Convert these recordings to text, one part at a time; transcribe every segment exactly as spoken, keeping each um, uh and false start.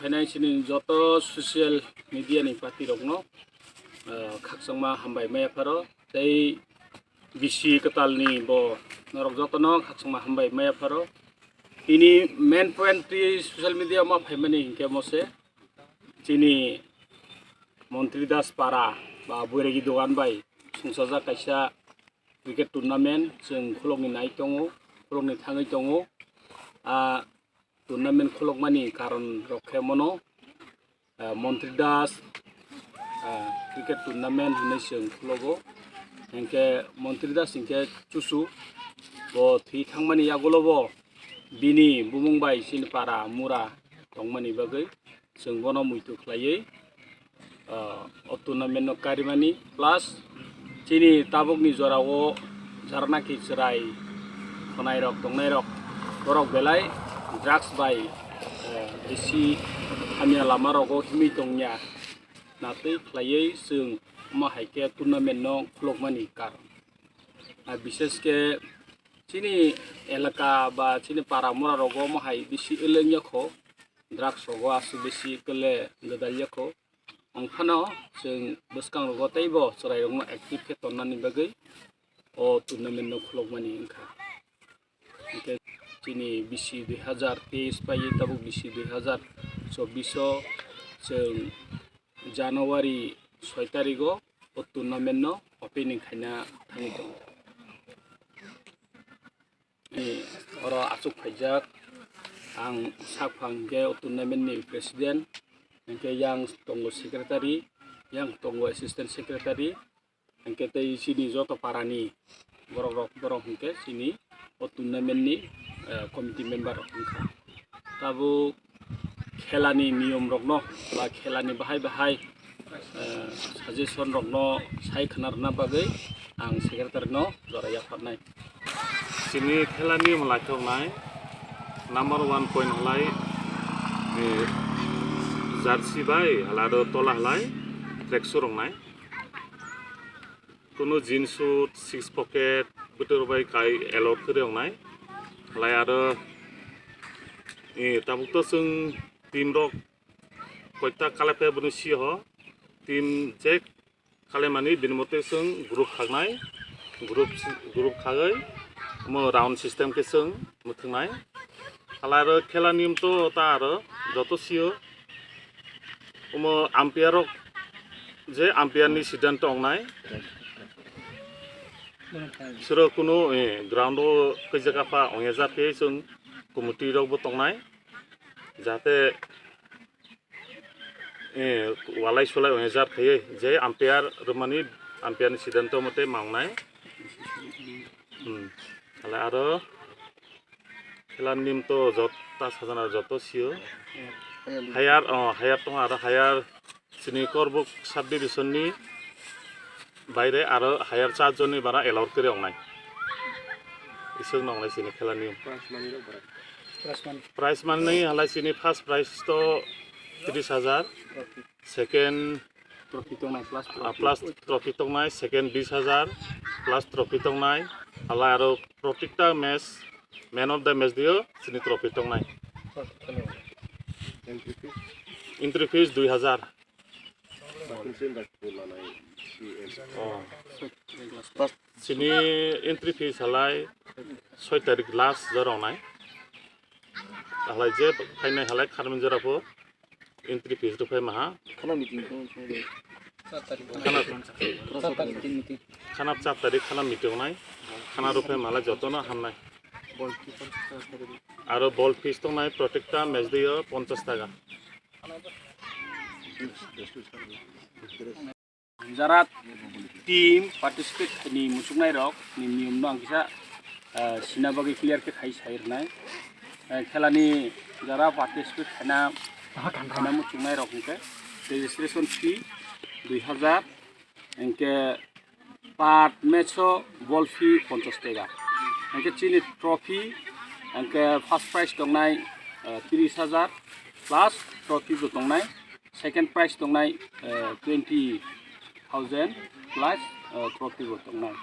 Phainai chini joto social media ni party rokno, ah, khakchangma hambai maya pharo tei bisi kwtal ni bo norok joto no khakchangma hambai maya pharo. Tini main point twi social media ma phaimani hinkhe mose chini Montri Das para ba Boiragi dogan bai sungsajak kaisa cricket tournament chwng khulokni nai tongo, khulokni thangwi tongo. Ah, tournament khulokmani karon rok khe mono, ah, Montri Das, ah, cricket tournament hinwi chwng khulogo. Hinkhe Montri Das hinkhe chuchu bo thwi thangmani yagulo bo bini bumung bai chini para mura tongmani bagwi chwng bono muitu khlaiwi, ah, o tournament no karimani, plus chini tabukni jorao jaranaki chwrai khwnairok tongnairok borok belai drugs bai, eh, bisi hamya lamarogo himwi tongya natwi khlaiwi chwng omo hai khe tournament no khulokmani karon. Ah, bishesh khe chini elaka ba chini para mura rogo omo hai bisi eleng yakho, drugs rogo aswk bisi kele gwdal yakho. Wngphano chwng bwskangrogo teibo chwrairokno active khe tonnani bagwi o tournament no khulokmani wngkha. Hinkhe chini bisi dui hazar teis pai tabuk bisi dui hazar chobbish o chwng January soi tarigo o tournament no opening khaina thangwi tongo. Oro achuk phaijak ang sak phang khe o tournament ni president, hinkhe yang tongo secretary, yang tongo assistant secretary, hinkhe tei chini joto para ni borok rok, borok hinkhe chini o tournament ni, eh, committee member rok wngkha. Tabuk khelani niyom rokno ba khelani bahai bahai, eh, suggestion rokno sai khna rwna bagwi ang secretary no jora yapharnai. Chini khelani niyom lai thoknai number one point halai, eh, jersey bai halai aro tola halai track shoe roknai. Kunu jeans suit, six pocket, bwtwrok bai kai allowed khe rwngnai. Halai aro, eh, tabuk to chwng team rok koita kalaiphaia bwni si ho. Team je kalaimani bini mote chwng group khaknai. Group, group khagwi omo round system khe chwng mwthwngnai. Halai aro khela niyom to ta aro joto sio. Omo umpire rok je umpire ni siddhanto wngnai. Siro kunu, eh, ground o kaijakapha ongya japhi chwng committee rok bo tongnai. Jate, eh, walai sulai ongya jar khaiwi je umpire rwmani umpire ni siddhanto mote ma wngnai. Hmm. Halai aro Khela niyom to jota sajana joto sio. Higher, oh, higher tongo aro higher chini Korbuk subdivision ni baire aro higher char jon ni bara allowed khe wngnai. Isuk nongnai chini khela niyom. Prize money rok bara? Prize money. Prize money halai chini first prize to tris hajar. Second, trophy tongnai plus ah, plus trophy tongnai, second bis hajar, plus trophy tongnai, halai aro protikta match, man of the match dio, chini trophy tongnai. Entry fees? Entry fees dui hajar. Oh. Chini entry fees halai soi tarik last jora wngnai. Halai je phainai halai kharmin jora pho. Entry fees rwphai maha. Khana meeting tong song de. Khana, khana char tarik khana meeting nai. Khana rwphai maha jotono hamnai. Aro ball fees tongnai protekta match day o ponchash taka. Jara team participate ni muchuknai rok ni niyom no ang kisa, ah, sina bagwi clear khe khai sai rwnai. Eh, khela ni jara participate khaina, khaina muchuknai rok hwnkhe registration fee dui hajar, hwnkhe per match o ball fee ponchash taka. Hwnkhe chini trophy hwnkhe first prize tongnai, eh, tris hajar plus trophy bo tongnai. Second prize tongnai, eh, twenty thousand plus, eh, trophy bo tongnai.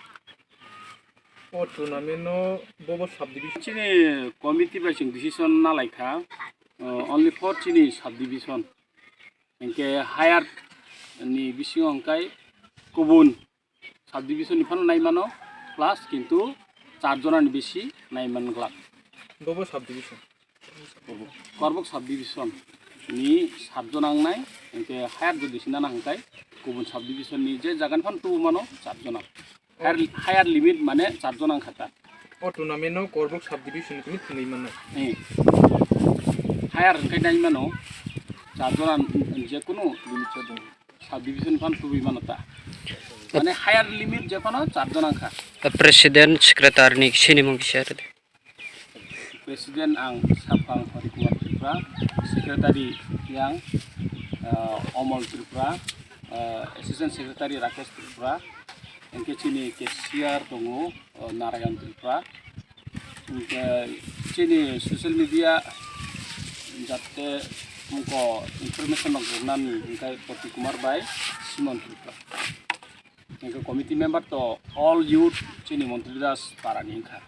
O tournament no bobo subdivision. Chini committee bai chwng decision nalaikha, uh, only for chini subdivision. Hinkhe higher ni bisingo hinkhe kubun subdivision ni phano nai mano, plus kintu char jona ni bisi nai man glak. Bobo subdivision. Korbok subdivision ni sat jona wngnai, hinkhe higher jodi sinana hinkhe kubun subdivision ni je jaga ni phano tubu mano char jona. Higher, higher limit mane char jona wngkha ta. O tournament no Korbok subdivision ni thwngwi mano. Eh. Higher wngkhe nai mano char jona, je kunu limit char jona. Subdivision phan tubui mano ta. Mane higher limit je phano char jona wngkha. President, secretary ni sinimung kisa rwdi. President ang Saphang Hari Kumar Tripura, secretary yang, uh, Omol Tripura, uh, assistant secretary Rakesh Tripura, hinkhe chini cashier tongo, uh, Narayan Tripura, hinkhe chini social media jate mungko information rok rwnani hinkhe Pratik Kumar bai Simon Tripura. Hinkhe committee member to all youth chini Montri Das para ni wngkha.